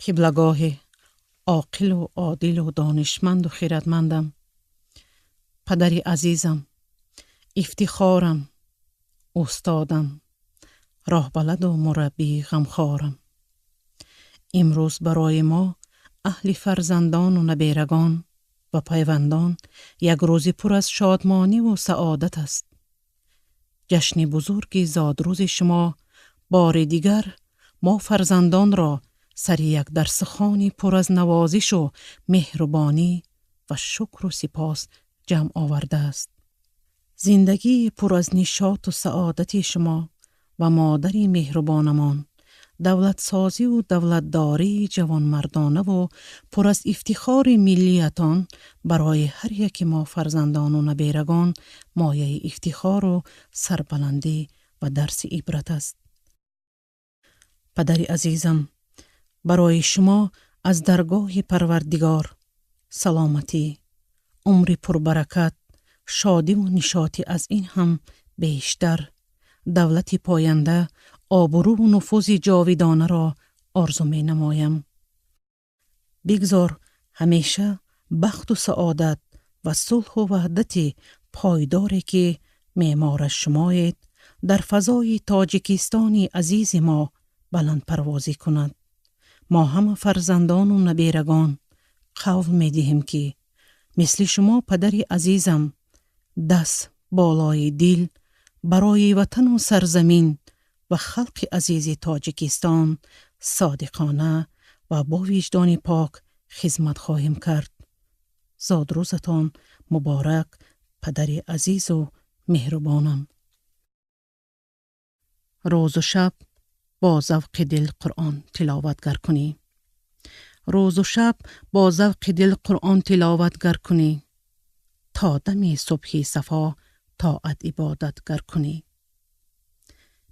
Қиблагоҳи оқилу одилу донишманду хиратмандам, падари азизам, ифтихорам, устодам, роҳбаладу мураббии ғамхорам. Имрӯз барои мо аҳли фарзандону наберагон ва пайвандон як рӯзи пур аз шодмониву саодат аст. Ҷашни бузурги зодрӯзи шумо бори дигар мо фарзандонро сари як дарсхони пур аз навозишу меҳрубонӣ ва шукру сипос ҷамъ овардааст. Зиндагии пур аз нишоту саодати шумо ва модари меҳрубонамон, давлатсозиву давлатдории ҷавонмардонаву пур аз ифтихори миллиятон барои ҳар яки мо фарзандону наберагон мояи ифтихору сарбаландӣ ва дарси ибрат аст. Падари азизам, барои шумо аз даргоҳи Парвардигор саломатӣ, умри пурбаракат, шодиву нишоти аз ин ҳам бештар, давлати поянда, обрӯву нуфузи ҷовидонаро орзу менамоям. Бигзор ҳамеша бахту саодат ва сулҳу ваҳдати пойдоре, ки меъмораш шумоед, дар фазои Тоҷикистони азизи мо баландпарвозӣ кунад. Мо ҳама фарзандону наберагон қавл медиҳем, ки мисли шумо, падари азизам, даст болои дил барои ватану сарзамин ва халқи азизи Тоҷикистон содиқона ва бо виҷдони пок хизмат хоҳем кард. Зодрӯзатон муборак, падари азизу меҳрубонам. Рӯзу шаб бо завқи дил Қуръон тиловат гар кунӣ. Рӯзу шаб бо завқи дил Қуръон тиловат гар кунӣ. То дами субҳи сафо тоат ибодат гар кунӣ.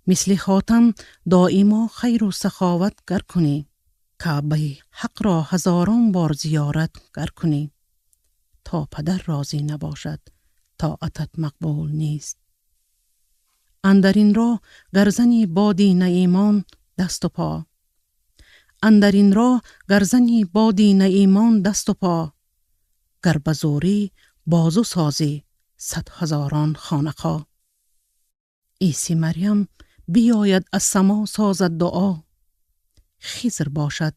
Мисли Хотам доимо хайру саховат гар кунӣ. Каъбаи ҳақро ҳазорон бор зиёрат гар кунӣ. То падар розӣ набошад, тоатат мақбул нест. Андар ин роҳ гарзани боди наимон дасту по. Андар ин роҳ гарзани боди наимон дасту по. Гар ба зӯрӣ бозу созӣ сад ҳазорон хонақо. Иси Марьям биёяд, аз само созад дуо. Хизр бошад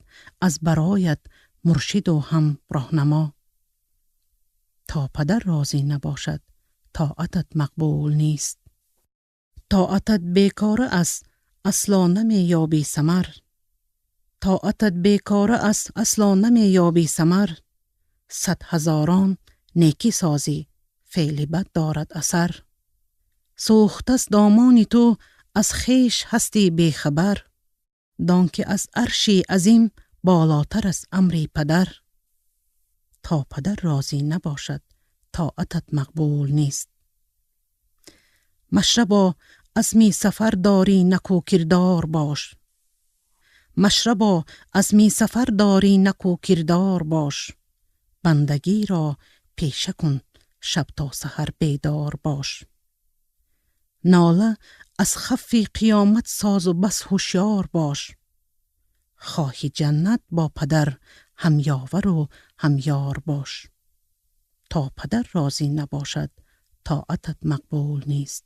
аз бароят муршиду ҳам роҳнамо. То падар розӣ набошад, тоатат мақбул нест. Тоатат бекора аст, асло намеёбӣ самар. Тоатат бекора аст, асло намеёбӣ самар. Сад ҳазорон некӣ созӣ, феъли бад дорад асар. Сӯхтаст домони ту, аз хеш ҳастӣ бехабар. Дон ки аз арши азим болотар аст амри падар. То падар розӣ набошад, тоатат мақбул нест. Машрабо, азми сафар дорӣ, накӯкирдор бош. Машрабо, азми сафар дорӣ, накӯкирдор бош. Бандагиро пеша кун, шаб то саҳар бедор бош. Нола аз хавфи қиёмат созу бас ҳушёр бош. Хоҳи ҷаннат, бо падар ҳамёвару ҳамёр бош. То падар розӣ набошад, тоатат мақбул нест.